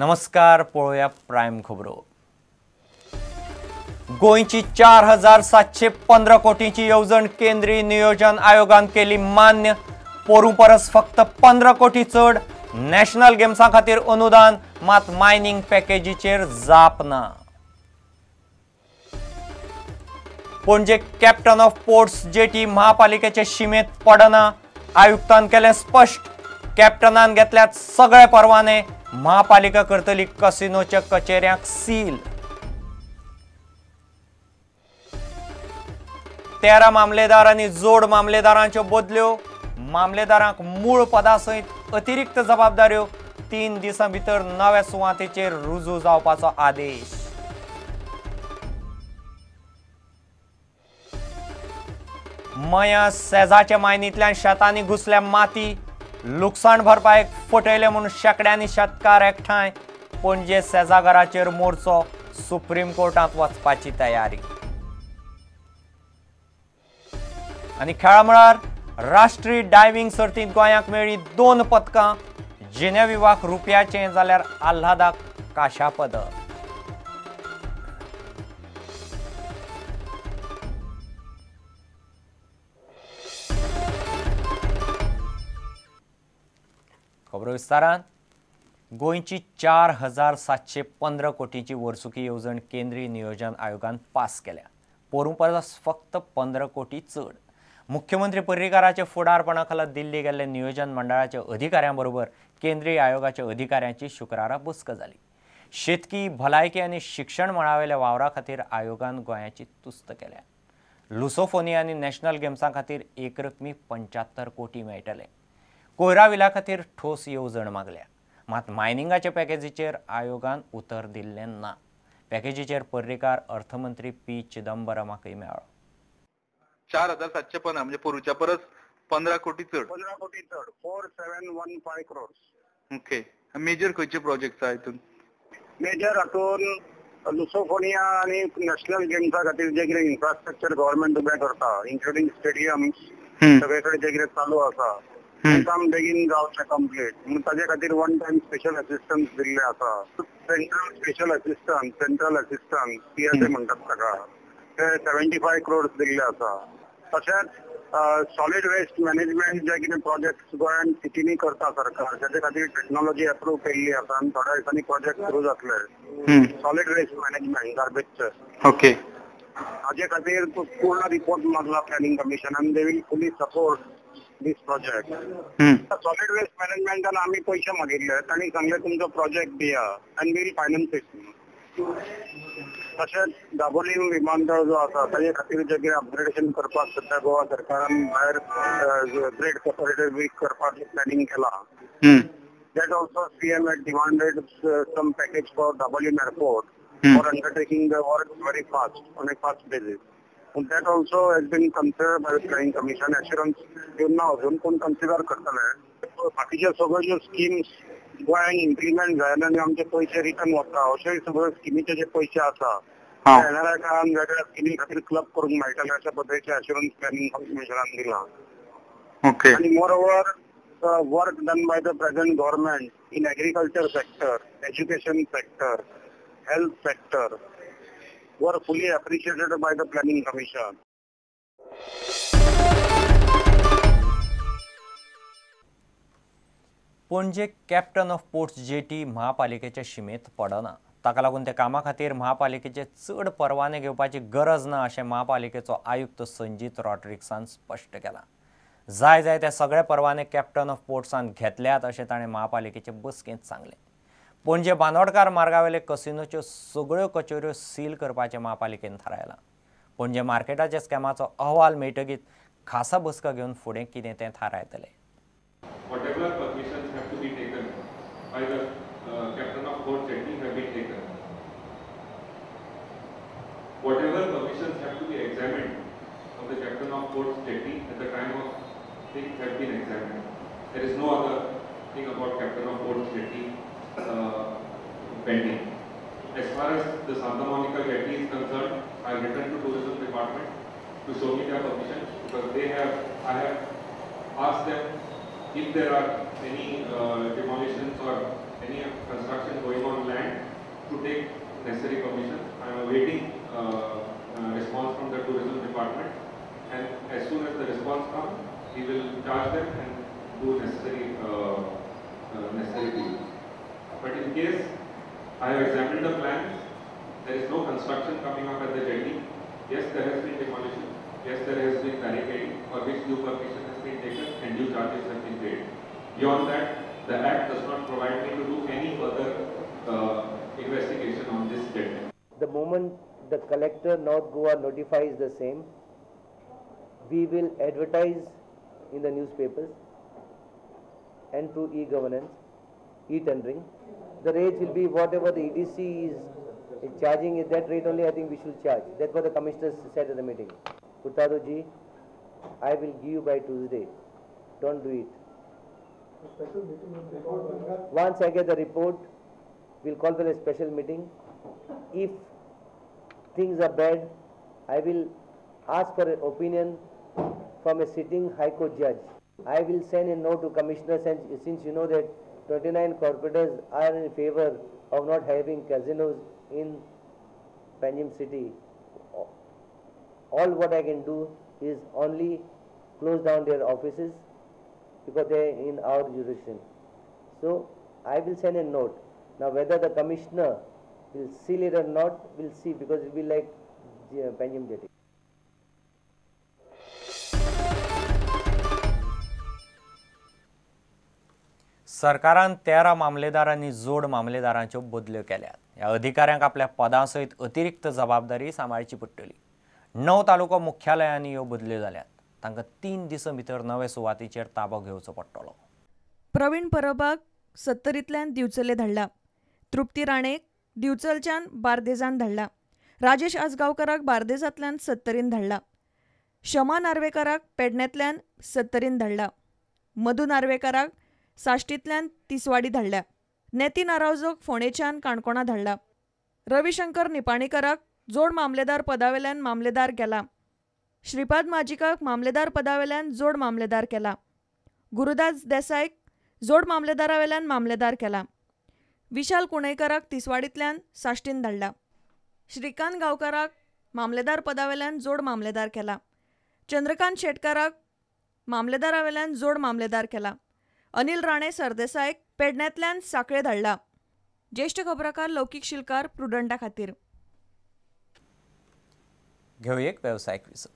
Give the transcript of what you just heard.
नमस्कार, पळोवया प्रायम खबरो। गोंयची 4715 कोटींची येवजण केंद्रीय नियोजन आयोगान केली मान्य। पोरूं परस फक्त 15 कोटी चड। नॅशनल गेम्सां खातीर अनुदान, मात मायनिंग पॅकेजीचेर जाप ना। Panaji captain of ports jetty महापालिकेचे शिमेंत पडना, आयुक्तान केलें स्पश्ट। कॅप्टनान घेतल्यात सगळे परवाने, महापालिका करतली कसिनोच्या कचेऱ्यांक सील। 13 मामलेदार आनी जोड मामलेदारांच्यो बदल्यो, मामलेदारांक मूळ पदा सयत अतिरिक्त जबाबदाऱ्यो। 3 दिसां भितर नव्या सुवातेचेर रुजू जावपाचो आदेश। मया सेजाच्या मायनींतल्यान शेतांनी घुसल्या माती, लुकसाण भरपायेक फटयले म्हूण शेंकड्यांनी शेतकार एकठांय। पणजे सेजाघराचेर मोर्चो, सुप्रीम कोर्टांत वचपाची तयारी। आनी खेळा मळार राष्ट्रीय डायव्हिंग सर्तींत गोंयाक मेळ्ळी 2 पदकां, जिनेविवाक रुपयाचें जाल्यार आल्हादाक कांश्या पदक। खबरो विस्तारान। गोंयची 4715 कोटींची वर्सुकी येवजण केंद्रीय नियोजन आयोगान पास केल्या। पोरूं परस फक्त 15 कोटी चड। मुख्यमंत्री पर्रीकाराच्या फुडारपणा खाला दिल्ली गेल्ले नियोजन मंडळाच्या अधिकाऱ्यां बरोबर केंद्रीय आयोगाच्या अधिकाऱ्यांची शुक्रारा बसका जाली। शेतकी, भलायकी आनी शिक्षण मळावेल्या वावरा खातीर आयोगान गोंयाची तुस्त केल्या। लुसोफोनी आनी नॅशनल गेम्सां खातीर एकरकमी 75 कोटी मेळटले। कोयरा विला खातीर ठोस येवजण मागल्या, मात मायनिंगाच्या पॅकेजीचेर आयोगान उतर दिल्लें ना। पॅकेजीचेर पर्रीकार अर्थमंत्री पी चिदंबरमाकय मेळ्ळो। 4715 म्हणजे पोरूच्या परस 15 कोटी चड। 15 कोटी चड, 4715 क्रोर्स। ओके, मेजर खंयचे प्रोजेक्ट आसा हितून? मेजर हातून लुसोफोनिया आनी नॅशनल गेम्सा खातीर जे कितें इन्फ्रास्ट्रक्चर गव्हर्मेंट उबें करता, इन्क्लुडींग स्टेडियम, सगळे कडेन जे कितें चालू आसा तें काम बेगीन जावचें कंप्लीट म्हणून ताजे खातीर वन टायम स्पेशल असिस्टन्स दिल्लें आसा। Central special assistance, central assistance PSA म्हणटात ताका, ते 75 क्रोर्स दिल्ले आसा। तशेंच सॉलिड वेस्ट मॅनेजमेंट जे कितें प्रोजेक्ट गोंयांत सिटींनी करता सरकार, ताजे खातीर टेक्नॉलॉजी अप्रूव केल्ली आसा आनी थोड्या दिसांनी प्रोजेक्ट सुरू जातले। सॉलिड वेस्ट मॅनेजमेंट गार्बेजचे, ओके, हाजे खातीर पूर्ण रिपोर्ट मागला प्लॅनिंग कमिशनान, they will fully support this project. Solid waste मॅनेजमेंटान आमी पयशे मागिल्ले, तांणी सांगलें तुमचो प्रोजेक्ट दिया आनी वील फायनान्स it. तशेंच दाबोलीम विमानतळ जो आसा ताजे खातीर जे कितें अपग्रेडेशन करपाक सद्या गोवा सरकारान भायर ग्रेड सेपरेटेड वीक करपाक प्लॅनिंग केलां। That also CM had demanded some package for Dabolim airport for undertaking the work very fast, on a fast basis. That also has been considered by the Planning Commission. Assurance दिवन ना अजून कोण consider करतले। बाकीचे सगळ्यो ज्यो schemes गोंयांत implement जायना आनी आमचे पयशे रिटर्न वता, अशे सगळ्यो स्किमीचे जे पयशे आसा ते येणाऱ्या काळान वेगळ्या स्किमी खातीर क्लब करूंक मेळटले अशा पद्दतीचे अश्युरन्स प्लॅनिंग कमिशनान दिलां। आनी moreover work done by the present government in agriculture sector, education sector, health sector were fully appreciated by the Planning Commission. Panaji captain of ports jetty महापालिकेच्या शिमेंत पडना, ताका लागून त्या कामा खातीर महापालिकेचे चड परवाने घेवपाची गरज ना अशें महापालिकेचो आयुक्त संजीत रॉड्रिक्सान स्पश्ट केलां। जाय जाय ते सगळे परवाने कॅप्टन ऑफ पोर्ट्सान घेतल्यात अशें ताणें महापालिकेचे बसकेंत सांगलें। पणजे बांदोडकार मार्गावेले कसिनोच्यो सगळ्यो कचेऱ्यो सील करपाचें महापालिकेन थारायलां। पणजे मार्केटाच्या स्कॅमाचो अहवाल मेळटकीच खासा बसका घेवन फुडें कितें तें थारायतले। Whatever permissions have to be taken by the captain of port jetty have been taken. Whatever permissions have to be examined of the captain of port jetty at the time of thing have been examined. There is no other thing about captain of port jetty pending. As far as the Santa Monica jetty is concerned, I have written to tourism department to show me their permission, because they have, I have asked them if there are any demolitions or any construction going on land to take necessary permission. I am awaiting response from the tourism department, and as soon as the response comes, we will charge them and do necessary deals. But in case I have examined the plans, there is no construction coming up at the jetty. Yes, there has been demolition. Yes, there has been barricading for which due permission has been taken and due charges have been paid. Beyond that, the Act does not provide me to do any further investigation on this jetty. The moment the collector North Goa notifies the same, we will advertise in the newspapers and through e-governance, e-tendering. The rates will be whatever the EDC is charging at that rate only. I think we should charge. That's what the commissioners said at the meeting. Furtado ji, I will give you by Tuesday. Don't do it. Once I get the report, we'll call for a special meeting. If things are bad, I will ask for an opinion from a sitting High Court judge. I will send a note to commissioners, and since you know that 29 corporators are in favor of not having casinos in Panjim city, all what I can do is only close down their offices because they are in our jurisdiction. So I will send a note. Now whether the commissioner will seal it or not, we'll see, because it will be like Panjim jetty. सरकारान 13 मामलेदारांनी जोड मामलेदारांच्यो बदल्यो केल्यात. ह्या अधिकाऱ्यांक आपल्या पदां सयत अतिरिक्त जबाबदारी सांबाळची पडटली. 9 तालुको मुख्यालयांनी ह्यो बदल्यो जाल्यात. तांकां 3 दिसां भितर नवे सुवातेचेर ताबो घेवचो पडटलो. प्रवीण परबाक सत्तरींतल्यान दिवचले धाडला, तृप्ती राणेक दिवचलच्यान बार्देजान धाडला, राजेश आजगांवकराक बार्देजांतल्यान सत्तरीन धाडला, शमा नार्वेकाराक पेडण्यांतल्यान सत्तरीन धाडला, मधू नार्वेकाराक साश्टींतल्यान तिसवाडी धाडल्या, नेती नारावजोक फोंडेच्यान काणकोणा धाडला, रविशंकर निपाणीकराक जोड मामलेदार पदावेल्यान मामलेदार केला, श्रीपाद माजिकाक मामलेदार पदावेल्यान जोड मामलेदार केला, गुरुदास देसायक जोड मामलेदारावेल्यान मामलेदार केला, विशाल कुणेकराक तिसवाडींतल्यान साश्टीन धाडला, श्रीकांत गांवकाराक मामलेदार पदावेल्यान जोड मामलेदार केला, चंद्रकांत शेटकाराक मामलेदारावेल्यान जोड मामलेदार केला, अनिल राणे सरदेसायक पेडण्यांतल्यान साखळे धाडला. ज्येष्ठ खबराकार लौकीक शिलकार प्रुडंटा खातीर. घेवया एक वेवसायीक विसव.